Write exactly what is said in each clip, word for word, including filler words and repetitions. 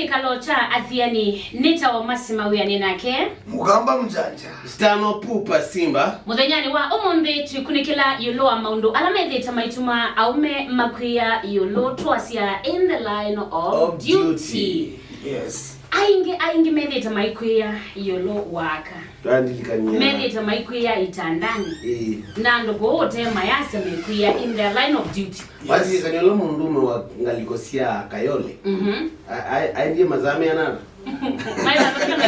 Kĩkalo kya athiani nĩ ta o masima wĩanĩ nake. Mũkamba mjanja. Stano pupa simba. Mũthenyanĩ wa ũmũnthĩ, twĩkunĩkĩla ĩũlũ wa maũndũ ala methĩte maituma aũme makw'ĩĩa ĩũlũ, twasya in the line of, of duty, duty. Yes. Aingĩ, aingĩ methĩte maikw'ĩĩa ĩũlũ wa aka. Twandilikania. Methĩte maikw'ĩĩa itandanĩ. Ĩĩ. Na andũ kũu ũte mayasya mekw'ĩĩa in their line of duty. Yes. Wandilikania ũla mũndũũme wa ngalĩko sya Kayole. Mhm. A-, a-, aendie masaa meana ata? Masaa meana?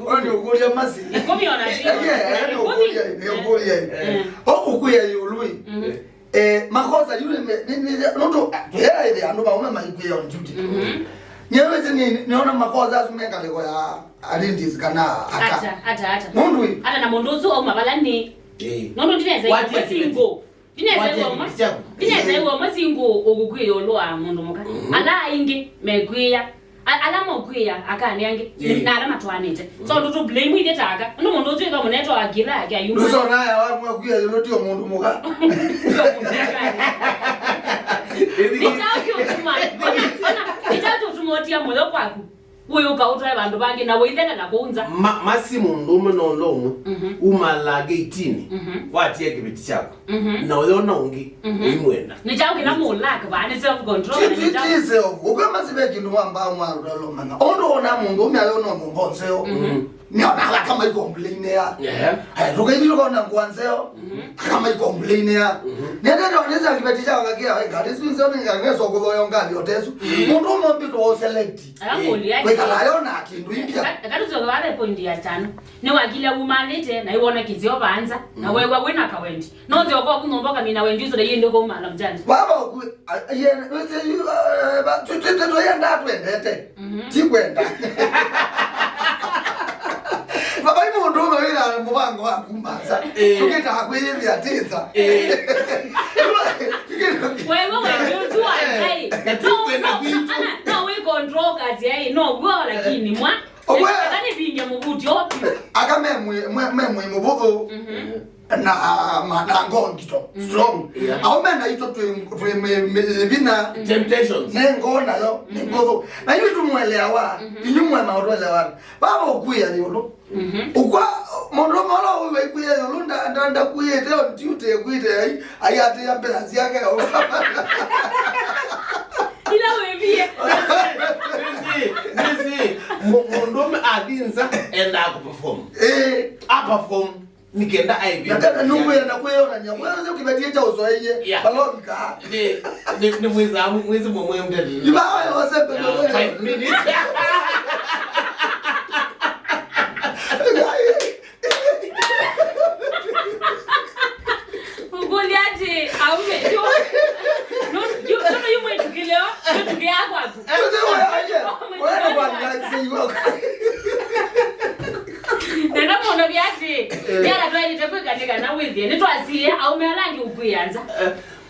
Ũyũ nĩ ũkũlya masi. Ikũmi ona ti. Eh, yeah, eh, nĩ ũkũlya, nĩ ũkũlya. Eh. O ũkwĩa ĩũlũ ĩ. Mhm. Eh, makosa yule me-, ni, ni, nũndũ, tũyaĩthĩa andũ maũme maikwĩa on duty. Mhm. Nyewĩsĩ nĩ, nĩona makosa asu me ngalĩko ya arindis kana aka. Ata, ata, ata. Nũndũ ĩ. Ata na mũndũ ũsu auma vala nĩ. Eh. Nũndũ ndineza. Watie ikũma single. Ndineza. Watie iwe ũmwe. Kĩveti kyaku. Ndineza iwe ũmwe single ũkũkwĩa ĩũlũ wa mũndũ mũka. Mhm. Ala aingĩ mekwĩĩa. A-, ala makwĩĩa akanĩ angĩ, ĩĩ, na ala matwaanĩte. So, mm, ndũtũ blame ithe ta aka. Nĩ mũndũ ũsu ĩtho mũnetwa akila yake ayumba. Ndũsona ya wa mwa kwĩa yũlũ tio mũndũ mũka. Nĩ kyaũ kĩũtuma, nĩ kyaũ kĩũtuma ũtia mũyo kwaku? Ũyũka ũtwae vandũ vangĩ na ũitheka na kũunza. Ma-, masi mũndũũme na ũla ũmwe, mhm, umalaa geitini, mhm, watia kĩveti kyaku. Mhm. Na ũyona ũngĩ, mhm, ũimwenda. Nĩ kyaũ kĩla mũlaka vaa? Nĩ self control, ti, na nĩ ti, kyaũ? Ti self. Ũkwĩa masi ve kĩndũ wambaa mwa ũtalo mana. Ũndũ wona mũndũ ũme ayona nyũmba nzeo. Mhm. Nĩ ona aka mai complain ya. Yeah. Aya, tũkaithi tũkona ngwa nzeo. Mhm. Aka mai complain ya. Mhm. Nende ndio nisa kibeti cha wakia, ngati si nzeo ni ngang'eso kuthoyo ngali otesu. Mhm. Mũndũ ũme mbito select. Aka, eh, kũlia. Kwikala yo na kĩndũ impya. Aka, aka tuzo vale point ya tano. Nĩ wakile umalĩte na iwona kĩseo vanza, na, mhm, wewa wĩna kawendi. No nzeo kwa kuno mboka mina wendi uso da yende kwa mala mjanja. Baba ku, a, ye, wese yu, eh, ba, tu, tu, tu, tu, yenda twendete. Mhm. Ti kwenda. Baba, ĩ mũndũ ũme wĩna mũvango wa kumbaza. Eh. Tũkĩtaa kwĩyĩthĩa tĩsa. Eh. Wewe, wewe, ndio tu wa, eh, sai. Na tu kwenda kwitu. No, no, we control kazi, eh, no, go, lakini mwa. Owe. Eka nĩvinge mũvuti o piũ. Aka me mwĩ, mwe-, me mwĩ mũvũthũ, mhm, na, ma-, na ngoo ngito, mm, strong. Yeah. Ao me naitũ twĩ, twĩ mĩ-, mĩ-, mĩvina. Temptations. Nĩ ngoo nayo, nĩ, mhm, ngũthũ. Na yu tũmweleawa, mhm, inyu mwe maũtwelewana. Baba ũkwĩa ĩũlũ. Mhm. Ũkwa, mũndũ ũme ũla ũiwa ikwĩa ĩũlũ, nda-, nda-, ndakwĩĩte on duty, ekwĩte ai, ai atĩa mbea syake. Ila wĩvie. Nĩsĩ, nĩsĩ, mũ-, mũndũũme athi nza endaa kũperform. Ĩĩ. Aperform nĩ kenda aĩvie. Na tena nũkwĩenda kwĩyonany'a. Wewe ũkĩvetie kya ũzoeie. Yeah. Balobika. Nĩ, nĩ, nĩ mwĩsaa, mwĩsĩ mwe mwĩ mteti. Ibawe wose pele. Yeah, five minutes. Ngũlya atĩ, aume, yu, nu-, yu, nũndũ yu mwĩtũkĩleo, mwĩtũkĩaa kwaku. Nenda mũndũ vya atĩ, eh, nĩala twaĩlĩte kwĩkanĩka na wĩthĩe, nĩtwasiĩe, aume ala angĩ ũkwĩanza.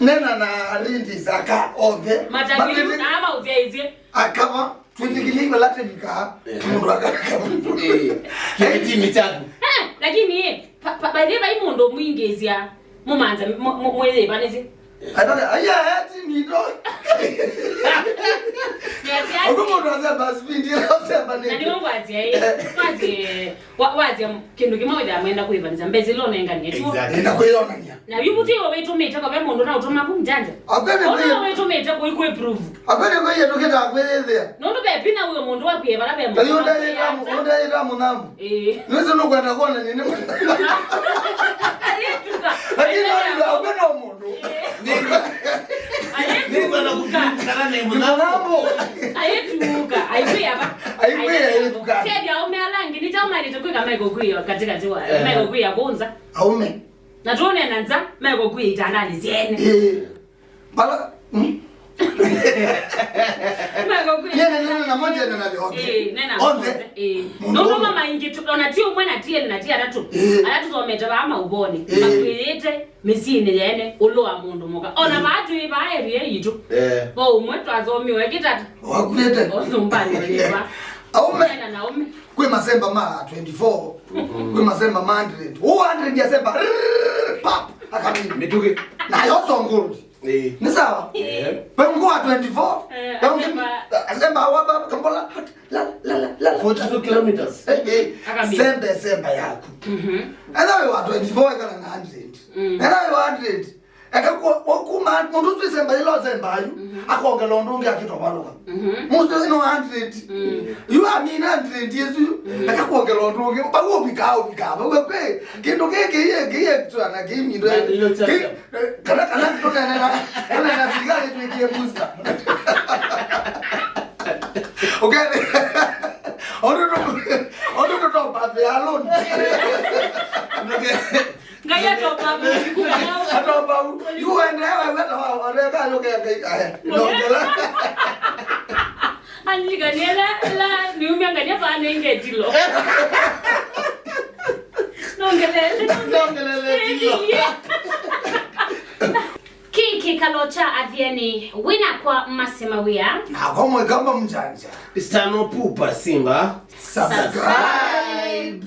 Nena na arindi saka othe. Matakilu, na ama ũthyaĩsye. Akava, twĩtĩkĩlye ivala tĩvikaa, eh, mũndũ akakava. Eh, kĩvĩtini kyaku. Eh, lakini, eh, pa, pa, by the way, vai mũndũ mwingĩsya, mũmanza, mũ-, mũ-, mwĩyĩvanĩsye. Ataka, aya, aya, ti nito. Nĩasya, ũndũ mũndũ asemba spindi, ĩla ũsemba nĩ. Na nĩwe ngwasya, eh, ngwasya, eh, Wa-, wasya kĩndũ kĩmwe wĩthĩa mwenda kwĩvanĩsya mbesa ila ũnenganie, tiw'o? Exactly. Ĩna kwĩyonany'a. Na yu mũtĩ ũyũ wĩtũmĩte kove mũndũ na ũtũma vu mjanja. Akwene. Ũndũ kwĩ-, ũyũ wĩtũmĩte kũi kwĩ prove. Akwene kwĩya tũkĩtaa kwĩyĩthĩa. Nũndũ ve pina ũyũ mũndũ wakwĩe vala ve mũndũ. Kayu ndayĩta mu-, ndayĩta mũnambo. Ĩĩ. Nĩsĩ nũkwenda kuona nini. Ayĩtuka. Lakini no, akwene mũndũ. Nĩngwenda kũkũmbũkana nĩ mũnambo. Ayĩtuka, aikwĩa va? Aikwĩa, ayĩtuka. Tethya aume ala angĩ, nĩ kyaũ maĩlĩte kwĩka maikũkwĩa katĩkatĩ wa, eh, maikũkwĩa kũnza? Aume. Na tũnena nza, maikũkwĩa itandanĩ syene. Eh. Bala, hmm? Maikũkwĩa. Nene, nene, na moja, nene, na leo. Eh, nena. Onde. Eh. Mũndũ. Nũndũ mama ingĩ tu, ona ti ũmwe na ti elĩ na ti atatũ. Eh. Ala tũthomete vaa maũvonĩ. Eh. Makwĩyĩte. Mĩsyĩnĩ ya ene ũlũ wa mũndũ mũka. Ona, mm, vaa twĩ vaa area yitũ. Eh. Vo ũmwe twathomiwe kĩtata. Wakuĩte. O nyũmbanĩ wĩva. Aume. Ena na aume. Kwĩ masemba ma twenty-four. Mhm. Kwĩ masemba ma hundred. Ũ hundred ya semba. Rrrr, pap. Akamini. Mĩtũkĩ. Nayo songoldi. Eh. Nĩ sawa? Eh. Pe mko wa twenty-four. Eh, pe ungi asemba. Asemba wa baba kambola. La, la, la, la, la. Forty-two kilometers. Eh, eh. Akambi. Sembe, semba yaku. Mhm. Ethĩwa wĩ wa twenty-four ekala na hundred. Mm. Ethĩwa wĩ wa hundred. Eka kwa, kwa kuma, mũndũ ũsu ĩsemba yĩla ũsemba yu, akongela ũndũ ũngĩ akĩtovalũka. Mhm. Mũndũ ĩno hundred. Mm. Yu amina hundred yesu, eka kuongela ũndũ ũngĩ. Bau ũvikaa, ũvikaa. Bau kwĩ, kĩndũ kĩĩ, kĩĩ, kĩĩ extra na kĩĩ mindo. Na ndio cha- Kĩĩ, kana, kana tũnenena, tũnenena sirikali twĩkie booster. Okay. Ũndũ tũ-, ũndũ tũtopa the alone. Okay. Ngai atopa mũndũ. Atopa u-, yu wende wewe hata wa, wa, weka yoke ya Ngai. Aya. Nongela. Anjikania la, la, niumia ngania pa nenge tilo. Nongelele. Nongelele tilo. Kĩĩ kĩkalo kya Athiani wĩnakwa Mercy Mawia. Na kwa mwekamba mjanja. Stano Pupa Simba. Subscribe.